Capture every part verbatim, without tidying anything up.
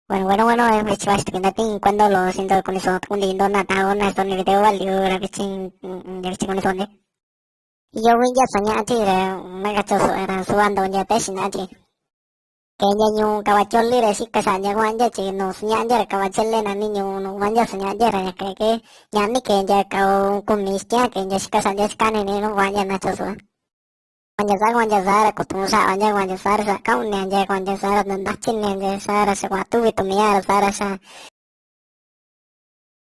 Bueno, bueno, bueno, eh, vichi vaxi tuku nda tin cuento lo siento koni̱ so̱ꞌo tuku ndiꞌi ndó na ta o na esto ni video válido ra vichi, mm, mm, ya vichi koni̱ so̱ꞌo ndí. Iyo kui̱n ndiꞌi sa̱ñaꞌá chi ra, na kachó so̱ꞌo ra suwa ndó ndiꞌi pexi na chi. Ke̱e ndiꞌi ñoo kava choli ra xíka xa̱ꞌa̱ ndiꞌi kua̱ꞌa̱n ndiꞌi chi no̱o̱ sa̱ñaꞌá ndiꞌi ra kava chele na ní ñoo no̱o̱ kua̱ꞌa̱n ndiꞌi sa̱ñaꞌá ndiꞌi ra ña ke̱e ke ña ní ke̱e ndiꞌi kao kumi xíki̱ꞌan ke̱e ndiꞌi xíka xa̱ꞌa̱ ndiꞌi xíka ní ní no̱o̱ kua̱ꞌa̱n ndiꞌi na chó so̱ꞌo. Kua̱n ndi̱a saá, kua̱n ndi̱a saá ra ku̱tuun xa̱ꞌa̱ ndi̱a, kua̱n ndi̱a saá ra xa káꞌu̱n ndi̱a ndi̱a, kua̱n ndi̱a saá ra xa kua̱ꞌa̱n túvi̱ tu̱miña ra saá ra xa.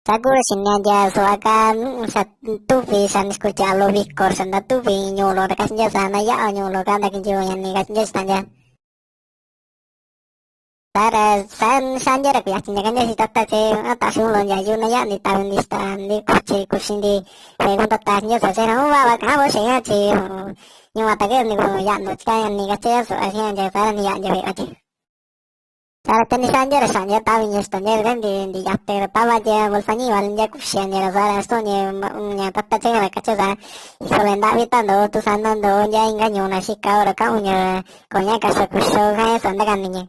Saá kúu ra xi̱ni ndi̱a so̱ꞌa ká, xa túvi̱ xa ni̱xikutiaꞌa loꞌo viko̱ xa nda̱ túvi̱ ñoo loꞌo ra káxi ndi̱a saá náyáꞌa ñoo loꞌo ká nda̱ kinchi̱ ñani káxi ndi̱a xita̱ꞌan ndi̱a. Saá ra saá xáꞌndia ra kui̱ya̱ chi̱ndi̱a̱ kándi̱a xíꞌin tata chi án ta̱xi ún loꞌo ndia̱yú náyáꞌa ndi̱ tavi ndi̱ xita̱ꞌa ndi̱ kuchi kuxi ndi̱. Veꞌe kún tata xíꞌndia sa̱ xíꞌin ra ún va̱ꞌa va ka̱ꞌán vo xe̱ꞌé ña chi ñoo va ta̱kíꞌ ndi̱ ko̱ꞌo̱n yaꞌa ndó chikaa̱ ñani káchí yá so̱ꞌo xíꞌin ña ndi̱ saá ra ni̱yaꞌa ndi̱ veꞌe va chi. Saá ra tá ni̱xaꞌndia ra xa̱ꞌndia távi ña xita̱ꞌndia ra ndi̱ ndi̱ yate ra táva ndiꞌi bolsa ñíi̱ vali ndiꞌi kuxi ndiꞌi ra saá ra stóꞌni ña tata chikaa̱ ra káchí saá. Híjole, ndáꞌví tá ndo̱ꞌo, tú saá ná ndo̱ꞌo ndiꞌi inka̱ ñoo na xíka ora káꞌu̱n ña ko̱ña ka̱xa kuxo kán ña sa̱ndakani ña.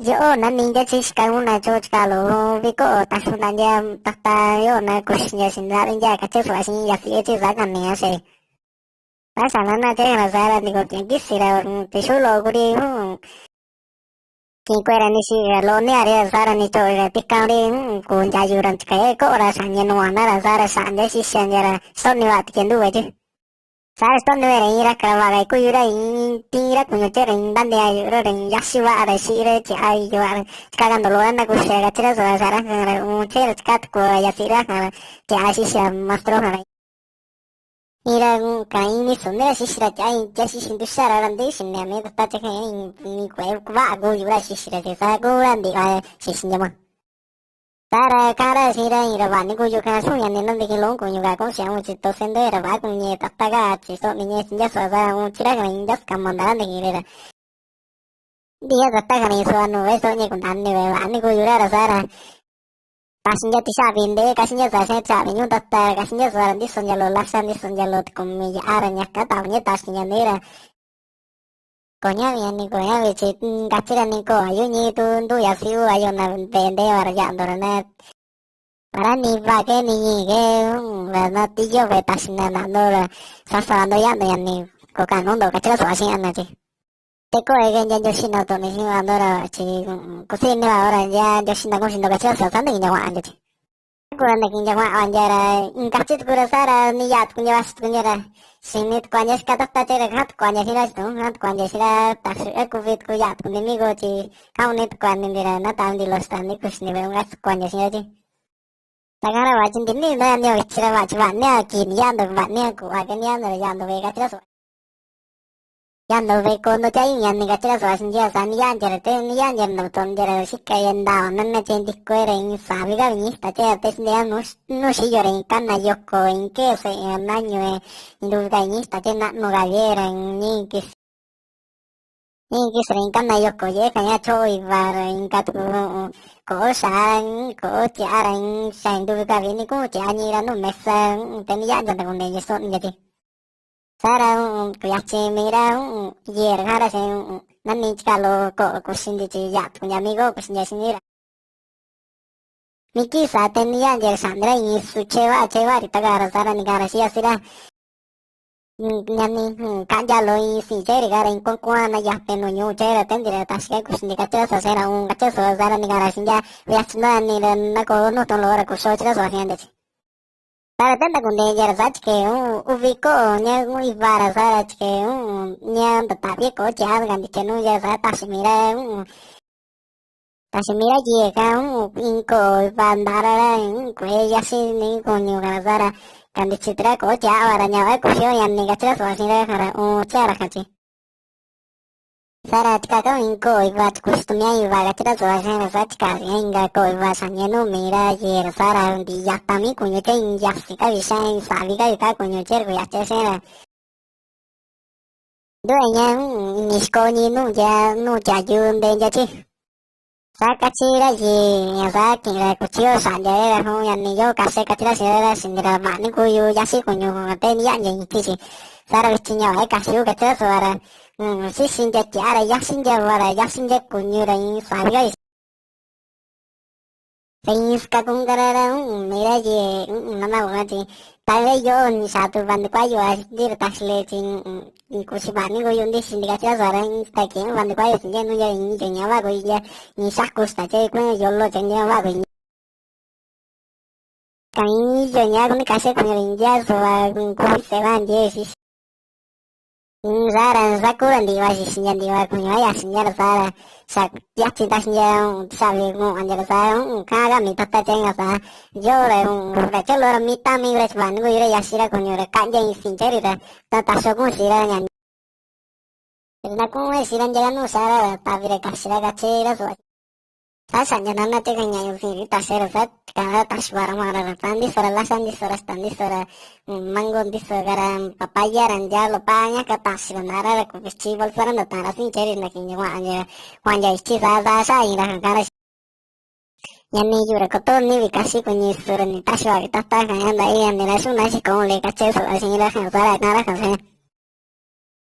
Yóꞌó, nani ndiꞌi chi xíka ún na choo chikaa̱ loꞌo viko̱ taxi ún ta ndiꞌi tata yóꞌo na kuxi ndiꞌi xi̱ndáꞌví ndiꞌi káchí so̱ꞌo xíꞌin yasiꞌí chi saá kani ña xe̱. Tá xa nana chée ra saá ra ndi̱ko̱n ti̱ꞌví kísi̱ ra, tixúꞌu loꞌo kúu rí. Ki̱ꞌin kue̱ꞌe̱ ra ni̱xiꞌi̱ ra loꞌo ní ra saá ra ni̱to̱ꞌo ra tíkán rí, ku̱ndia̱yu ra chi̱kaa̱ ko̱ꞌo̱ ra xa̱ña no̱o̱ na ra saá ra xa̱ꞌndi̱a xíxi ndiꞌi ra stóꞌni va̱ꞌa ti̱ke̱ ndúve̱ chi. Saá ra stóꞌni veꞌe ra i̱ín ra kara va̱ꞌa ra kúyu ra i̱ín tíin ra ku̱ñu chée ra i̱ín ndánde̱a yuꞌu̱ ra i̱ín yaxi va̱ꞌa ra xíꞌi ra tiaꞌa yuva ra chi̱kaa̱ ka̱ ndo̱ꞌ loꞌo ra na kuxi ra káchí ra saá ra xa̱ꞌan ra uun chée ra chi̱kaa̱ tuku ra yasiꞌí ra xa̱ꞌan ra tiaꞌa xíxi ra maestro xa̱ꞌan ra. Iin ra ka̱ ini so̱ꞌo ní ra xíxi ra tiaꞌa iin tia̱ xíxi nduxa̱ ra ra ndí xi̱ni̱ ña mi̱i ta̱ta̱ chi ka̱ iin kue̱ꞌe̱ váꞌa kúu yuꞌu̱ ra xíxi ra chi saá kúu ra ndi̱ꞌva xíxi ndi̱ ma. Saá ra káꞌán ra xíꞌin ra iin ra va̱ꞌa ní kúu yuꞌu̱ kan sóꞌo ña ni̱ nándikin loꞌo ku̱ñu ka̱ kóꞌo xi̱ꞌa̱ u̱n chi to̱sé ndóꞌo ra va̱ꞌa ku̱ñi ta̱ta̱ káa chi sóꞌo ni̱ ñee chi ndia̱ so̱ꞌo saá ra uun chi ra ka̱ iin ndia̱ ka̱ ma̱nda̱ ra ndi̱ki̱n ra. Ndiꞌi ña ta̱ta̱ ka̱ ni̱ so̱ꞌo no̱o̱ veꞌe sóꞌo ña ku̱nda̱a̱ ní veꞌe va̱ꞌa ní kúu yuꞌu̱ ra ra saá ra. Taxi ndiꞌi tixaꞌvi ndeé, kaxi ndiꞌi saá xíꞌin chaꞌvi ñúꞌún tata, kaxi ndiꞌi saá ra ndíso ndiꞌi loꞌo laxa, ndíso ndiꞌi loꞌo ko̱mi̱ yaꞌa ra ña káta̱ꞌa̱ ña taxi ña ndeé ra. Ko̱ña vi ña ni ko̱ña vi chi káchí ra ni ko̱ꞌo̱ ayú ñii tún ndúꞌu̱ yasiꞌí uva yóo na veꞌe ndeé va ra yaꞌa ndó ra na. Vará ni va keꞌé ni ñii keꞌé, vará na tíyó veꞌe taxi na ndaꞌa̱ ndó ra sasa va ndó yaꞌa ndó ña ni ko̱ka̱ꞌa̱n no̱o̱ ndó, káchí ra so̱ꞌo xíꞌin ana chi. Te kóꞌo eke ndiꞌi ndioxi na to̱ꞌni̱ xíꞌin va ndó ra chi kusii̱ ní va hora ndiꞌi ndioxi na kúxi ndó, káchí ra saá, saá ndi̱ki̱n ña kua̱ꞌa̱n ndó chi. Kúu ra nda̱ki̱n ña kua̱ꞌa̱n ndiꞌi ra, i̱nka̱ chi tuku ra saá ra ni̱yaꞌa tuku ndiꞌi va̱xi tuku ndiꞌi ra. Xi̱ni tuku a ndiꞌi xíka tata chée ra, ka̱ꞌa̱n tuku a ndiꞌi xíꞌin ra xito̱ꞌon, ka̱ꞌa̱n tuku a ndiꞌi xíꞌin ra taxi ra kuvi tuku yaꞌa tuku ndiꞌi migo chi káꞌu̱n ní tuku a ndiꞌi ra, nátaꞌa ndiꞌi loꞌo xita̱ꞌa ndiꞌi kuxi ndiꞌi veꞌe, káchí tuku a ndiꞌi xíꞌin ra chi. Ta káꞌán ra va̱ꞌa chi ndi̱ꞌi ní ndó ña ndiꞌi o̱ chi ra va̱ꞌa chi va̱ꞌa ní a ki̱vi̱ ni̱yaꞌa ndó, va̱ꞌa ní a ku̱ꞌva ke ni̱yaꞌa ndó ra yaꞌa ndó veꞌe, káchí ra so̱ꞌo. Yaꞌa ndó veꞌe koo ndó tiaꞌa i̱ ñani, káchí ra so̱ꞌo xíꞌin ndiꞌi ra saá ni̱yaꞌa ndiꞌi ra, te ni̱yaꞌa ndiꞌi ra no̱o̱ to̱ꞌon ndiꞌi ra xíka ña nda̱a̱ o̱ nana chi ndi̱kó ra iin sa̱vi ká ñii xita̱ꞌa chée ra, te xíꞌin ndiꞌi ra no̱o̱ xi̱yo ra iin kána yo̱ko̱ iin kéꞌe seꞌe ra náño, iin nduvi ka̱ ñii xita̱ꞌa chée náꞌno ka̱ yée ra ñii kis ñii kísi̱n ra iin kána yo̱ko̱ yéꞌé ka̱ ña chóꞌo iva ra, inka̱ tuku ko̱ꞌó xa̱á, ko̱ꞌó tiaꞌa ra, xa i̱ nduvi ka̱ vi̱ꞌi ní kúu tiaꞌa ñii ra no̱o̱ mesa, te ni̱yaꞌa ndi̱a̱ nda̱ ku̱nde̱e̱ ña sóꞌni ña chi. Saá ra ku̱ya̱chi̱ mi̱i ra yee ra kán ra xíꞌin nání chikaa̱ loꞌo ko̱ꞌo̱ kuxi ndi̱ chi yaꞌa tuku ndi̱ amigo kuxi ndi̱ xíꞌin ra. Mi̱ki̱ saá te ni̱yaꞌa ndi̱a̱ ra xa̱ꞌndi̱ ra iin su̱chí váꞌa chée váꞌa rí ta kaa ra, saá ra ni̱ka̱ꞌa̱n ra xíꞌin yasi̱ ra, ñani, kaꞌndia loꞌo iin si̱ꞌi̱n chée rí kaa ra iin kuán kuán na yatin no̱o̱ ñoo chée ra, te ndi̱ ra taxi ká kuxi ndi̱, káchí ra so̱ꞌo xíꞌin ra, un, káchí ra so̱ꞌo, saá ra ni̱ka̱ꞌa̱n ra xíꞌin ndi̱a̱, viachi ndó ñani ra ná koo nuu tón loꞌo ra kuxu, káchí ra so̱ꞌo xíꞌin ña ndi̱ chi. Saá ra te nda̱ku̱nde̱e̱ ndi̱a̱ ra saá chi ke̱e u̱vi̱ ko̱ꞌo̱ ña iva ra saá ra chi ke̱e ña nda̱ta̱ꞌvi̱ ko̱ꞌo̱ chiꞌá ka̱ ndi̱chí nuu ndi̱a̱ ra saá taxi mi̱i ra, taxi mi̱i ra yee ká iin ko̱ꞌo̱ iva ndaꞌa̱ ra ra, kue̱ꞌe̱ yaxi ní ko̱ñu ka̱ ra saá ra ka̱ndi̱chi̱ ra ko̱ꞌo̱ chiꞌá va ra ña va̱ꞌa kuxu ñani, káchí ra so̱ꞌo xíꞌin ra, káchí ra uun chiꞌá ra káchí. Saá ra chikaa̱ ká iin ko̱ꞌo̱ iva chi kuxu tumiá iva, káchí ra so̱ꞌo xíꞌin ra, saá chikaa̱ inka̱ ko̱ꞌo̱ iva xa̱ña nuu mi̱i ra yee ra saá ra ndi̱ꞌi yata mi̱i ku̱ñu chée iin yasi̱ ká vi̱xán iin sa̱vi ká vi̱ká ku̱ñu chée ra ku̱ya̱chi̱ xíꞌin ra. Ndúꞌu̱ ña u̱ni̱ xiko̱ ñii nuu ndia nuu tia̱yu ndee ndia chi. Saá káchí ra yi̱i̱ ña saá ki̱ꞌin ra kuchillo xa̱ꞌndi̱a̱ ra, ra ñani yóo kaxi ra, káchí ra xíꞌin ra, ra xi̱ni̱ ra ma̱ꞌni kúu yu yáxí ko̱ñu kóꞌó ra tée ní yáꞌa ndi̱ ñi̱tí xi̱. Saá ra vitin ña va̱ꞌa kaxi kúu, káchí ra sava ra. Xíxi ndiꞌi tia̱ꞌá ra yáxí ndiꞌi va ra, yáxí ndiꞌi ko̱ñu ra ñii sa̱vi̱ ká. Ta ñii xíka kúu ká ra, ra u̱ꞌu̱n mi̱i ra yi̱i̱ u̱ꞌu̱n nana kúu ká chi. Ta ve yóꞌo ni̱xaa̱ tu veinticuatro a ndí ra taxi le chi kuxi ma̱ꞌni kúu yu ndíxin ndi̱, káchí ra sava ra. Insta ke̱ꞌé ún veinticuatro si̱ndi̱ꞌi nuu yóo ñii yo̱ña váꞌa kúu yó, ñii xáku xta̱ chée kuéꞌen yolo chée ndiꞌi váꞌa kúu yó. Ka̱ i̱ín yo̱ña kúu ní kaxi ko̱ñu ra ndiꞌi sava kúu seꞌé va ndiꞌi xíxi. Saá ra sákúu ra ndiꞌi va xi̱xi̱ ndiꞌi va ko̱ñu á, ya̱xi̱ ndiꞌi ra saá ra xa yáchin taxi ndiꞌi ra u̱ꞌu̱n tíxaꞌvi kua̱ꞌa̱n ndiꞌi ra saá ra u̱ꞌu̱n káꞌán ká mi̱i tata chée inka̱ saá. Yóo ra u̱ꞌu̱n ra chólo ra mi̱i támi ra chi̱va̱ꞌa ní kúu yu ra, ya̱xi̱ ra ko̱ñu ra kaꞌndia ñii si̱ꞌi̱n chée rí ra, ta taxi kúu xi̱ ra ñani. Nakúꞌún ra xi̱ ra ndiꞌi ra nuu saá ra tavi ra ka̱xin ra, káchí ra sava. Saá xa̱ꞌndi̱a̱ nana chée ká ñaꞌñu si̱ꞌi̱n rí taxi ra saá, ka̱ꞌa̱n ra taxi va ra kua̱ꞌa̱n ra, ra saá ndíso ra laxa, ndíso ra xta̱ꞌ, ndíso ra mango, ndíso ka ra papaya ra ndiꞌi loꞌo paña ká taxi ra ndaꞌa̱ ra, ra ku̱vi̱ chi̱ bolsa ra nda̱ta̱ꞌan ra si̱ꞌi̱n chée rí nda̱ ki̱ꞌin ña kua̱ꞌa̱n ña, kua̱ꞌa̱n ña i̱chi̱ saá, saá xáꞌa i̱ ra ka̱ꞌa̱n ra. Ñani yuu ra ko̱to̱ꞌní vi̱i̱ ka̱xin ko̱ñu i̱, sura ni̱-taxi va̱ꞌa tata ka̱ ña nda̱ꞌa̱ i̱, ñani ra xúꞌu̱n ná xi̱koo ún le, káchí ra sava xíꞌin ra, saá ra káꞌa̱n ra ka̱ xíꞌin.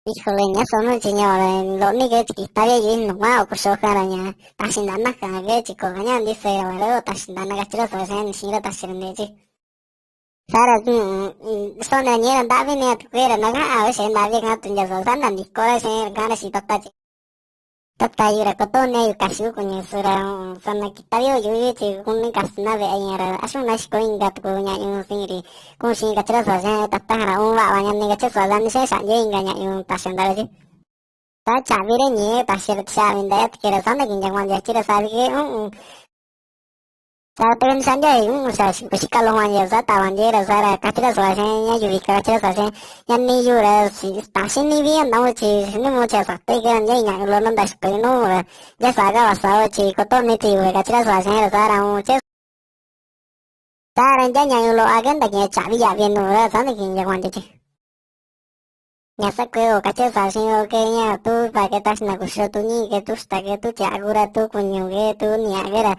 Híjole, ñá so̱ꞌo nú chiño ra loꞌní ke chi̱ki̱ta ví yi̱ꞌí no̱o̱ kua̱ꞌa̱n o̱ kuxu ká ra ña taxi nda̱ꞌa̱ ná ka̱ ke chi̱koo ká ña ndíso i̱ ra, va̱ꞌa luego taxi nda̱ꞌa̱ ná, káchí ra sava xíꞌin ra, ni̱xiꞌi̱ ra taxi ra nde̱ꞌé chi. Saá ra xóꞌo ra ñii ra ndáꞌví ní ña tuku ra, nakáꞌán vé xe̱ꞌé nda̱ꞌví kán tu nja so̱ꞌo, saá nda̱ ndi̱kó ra xe̱ꞌé ra káꞌa̱n ra xíꞌin tata chi. Tata yuu ra ko̱to̱ꞌní yuu ka̱xin ún ko̱ñu, sura sa̱na̱ki̱tá ví ún yuꞌu̱ yó chi kóni ka̱si̱n ná veꞌe ña ra, axu̱n ná xi̱koo inka̱ tuku ñaꞌñu si̱ꞌi̱n rí kúu xi̱ꞌi̱n, káchí ra sava xíꞌin tata ra. O̱n váꞌa va ñani, káchí ra sava, nda̱ ní xéꞌé xa̱ꞌndi̱a̱ inka̱ ñaꞌñu taxi ra nda̱ꞌa̱ ra chi. Ta cha̱ꞌvi ra ñii taxi ra tixaꞌvi nda̱ꞌa̱ yá, ta ki̱ꞌi ra savi ke u̱ꞌu̱n. Ta ta ndixa ndiꞌi u̱ꞌu̱n xa xi̱kuu xíka loꞌo ña saá ta̱va ndiꞌi ra saá ra, káchí ra sava xíꞌin ñá yu̱vi̱ ká, káchí ra sava xíꞌin ñani yuu ra, ta̱xin níví nda̱ꞌa ún chi xíni̱ ñóꞌó chi sa̱ta̱ i̱ ke ra ndiꞌi ñaꞌñu loꞌo nonda̱ xi̱koo i̱ no̱o̱ ún ra, yá saá ká va̱ꞌa saá ún chi ko̱to̱ꞌní ti yu̱vi̱, káchí ra sava xíꞌin ra saá ra. O̱n cheꞌe saá ra ndiꞌi ñaꞌñu loꞌo a ke nda̱ ki̱ꞌin cha̱ꞌvi yaꞌvi no̱o̱ ra, saá nda̱ ki̱ꞌin ña kua̱ꞌa̱n ndiꞌi chi. Ña sákuii̱ ún, káchí ra sava xíꞌin yó ke ña tú va̱ꞌa ke taxi na kuxu tú ñii̱ ke tú xta̱ꞌ ke tú tia̱ꞌá kúu ra, tú ko̱ñu ke tú ni̱a̱ꞌa ke ra,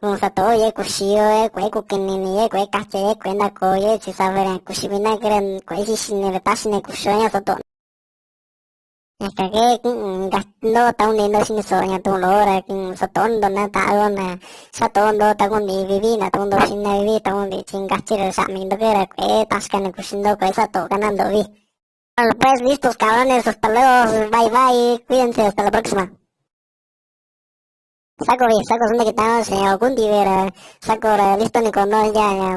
o̱n sato̱ꞌó yó kuxi yó, yó kue̱ꞌé kukiꞌin ní yó, yó kue̱ꞌé ka̱chí yó, yó kue̱ꞌé ndakoo yó, chi savi ra kuxi mi̱i ná ke ra kue̱ꞌé xíxi ní ra taxi ní kuxu ña sato̱ꞌó. Ña ka̱ ke ndóo ta kúndiꞌi ndó xíni̱ so̱ꞌo ña to̱ꞌon loꞌo ra sato̱ꞌó ndó na ta̱ꞌán yó na, sato̱ꞌó ndó ta kúndiꞌi vivíi na to̱ꞌon ndó xíꞌin na vivíi ta kúndiꞌi chi káchí ra xa̱ꞌa̱ mi̱i ndó ke ra kue̱ꞌé taxi ká ní kuxi ndó, kue̱ꞌé sato̱ꞌó ká ná ndó ví. Bueno, pues, listos, cabrones. Hasta luego. Bye, bye. Cuídense. Hasta la próxima. Sáko ví, sáko súnda̱ ki̱tá, señor Kundi Vera. Sáko ra, listo, ni kono ya, ya.